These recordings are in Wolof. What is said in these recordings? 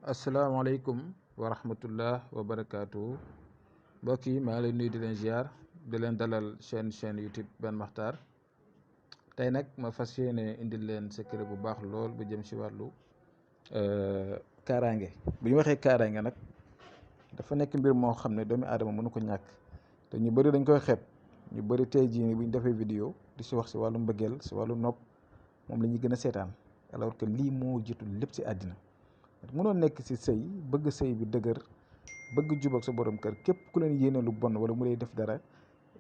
asalaamaaleykum wa rahmatullah wa barakaatu mbokk yi maa ngi leen nuyu di leen ziar di leen dalal chaîne YouTube Ben Makhtar tey nag ma fas yéene indil leen secret bu baax lool bu jëm si wàllu kaaraange. bu ñu waxee kaaraange nag dafa nekk mbir moo xam ne doomu aadama mënu ko ñàkk te ñu bëri dañ koy xeeb. ñu bëri tey jii nii bu ñu defee vidéo di si wax si wàllu mbëggeel si wàllu nopp moom la ñuy gën a seetaan alors que lii moo jiitu lépp si àddina. mënoo nekk si sëy bëgg sëy bi dëgër bëgg jubak sa borom kër képp ku leen yéene lu bon wala mu lay def dara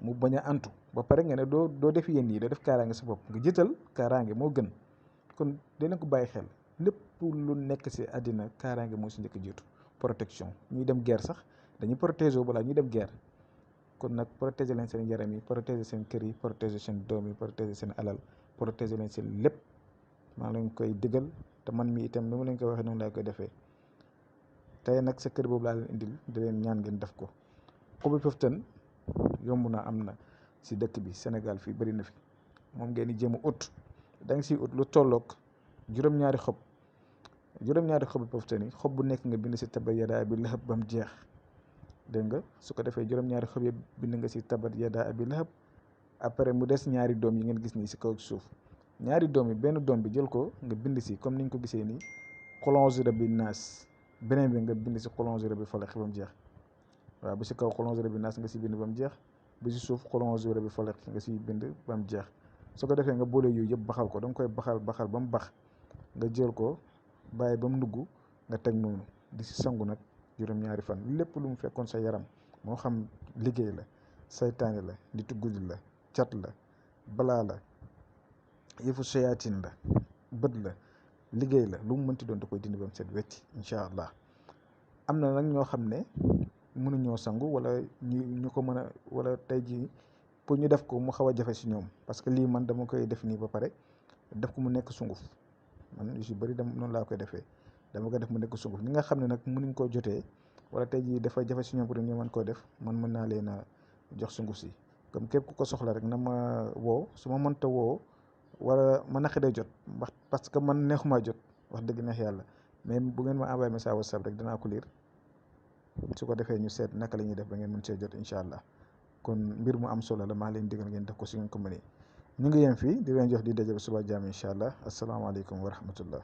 mu bañ a antu ba pare nga ne doo def yéen yi doo def kaaraange sa bopp nga jiital kaaraange moo gën. kon dinañ ko bàyyi xel lépp lu nekk si àddina kaaraange moo si njëkk jiitu protection. ñuy dem guerre sax dañuy protéger balaa ñuy dem guerre. kon nag protéger leen seen yaram yi protéger seen kër yi protéger seen doom yi protéger seen alal protéger leen seen lépp maa leen koy digal te man mi itam ni ma leen koy waxee noonu laa koy defee. tey nag sa kër boobu laa leen indil di leen ñaan ngeen def ko. xobu poftan yomb na am na si dëkk bi Sénégal fii bëri na fi moom ngeen di jéem a ut da nga siy ut lu tolloog juróom-ñaari xobu poftan yi xob bu nekk nga bind si tabat yadaa bi lahab ba mu jeex. dégg nga su ko defee juróom-ñaari xob yi bind nga si tabat yadaa bi lahab après mu des ñaari doom yi ngeen gis nii si kaw suuf. ñaari doom yi benn doom bi jël ko nga bind si comme ni ñu ko gisee nii qul a'uuzu bi rabbin naas beneen bi nga bind si qul a'uuzu bi rabbil falaq ba mu jeex. waaw bu si kaw qul a'uuzu bi rabbin naas nga si bind ba mu jeex bu si suuf qul a'uuzu bi rabbil falaq nga si bind ba mu jeex. su ko defee nga boole yooyu yëpp baxal ko da nga koy baxal ba mu bax nga jël ko bàyyi ba mu nugg nga teg noonu di si sangu nag juróom-ñaari fan. lépp lu mu fekkoon sa yaram moo xam liggéey la saytaane la nitu guddi la cat la balaa la yëfu soyaatin la bët la liggéey la lu mu mënti doon da koy dindi ba mu set wetti incha allah. am na nag ñoo xam ne mënuñoo sangu wala ñu ko mën a wala tey jii pour ñu def ko mu xaw a jafe si ñoom parce que lii man dama koy def nii ba pare def ko mu nekk sunguf. man yu si bëri dama noonu laa koy defee dama koy def mu nekk sunguf. ñi nga xam ne nag mënuñ koo jotee wala tey jii dafa jafe si ñoom pour ñu mën koo def man mën naa leen a jox sunguf si comme képp ku ko soxla rek na ma woo su ma mënta woo wala ma naqi day jot wax parce que man neexumaa jot wax dëgg neex yàlla mais bu ngeen ma envoyé message WhatsApp rek danaa ko lire su ko defee ñu seet naka la ñuy def ba ngeen mën see jot incha allah. kon mbir mu am solo la maa leen digal ngeen def ko si ngeen ko mënee. ñu ngi yem fii di leen jox di daje ba suba jaam incha allah asalaamaaleykum wa rahmatullah.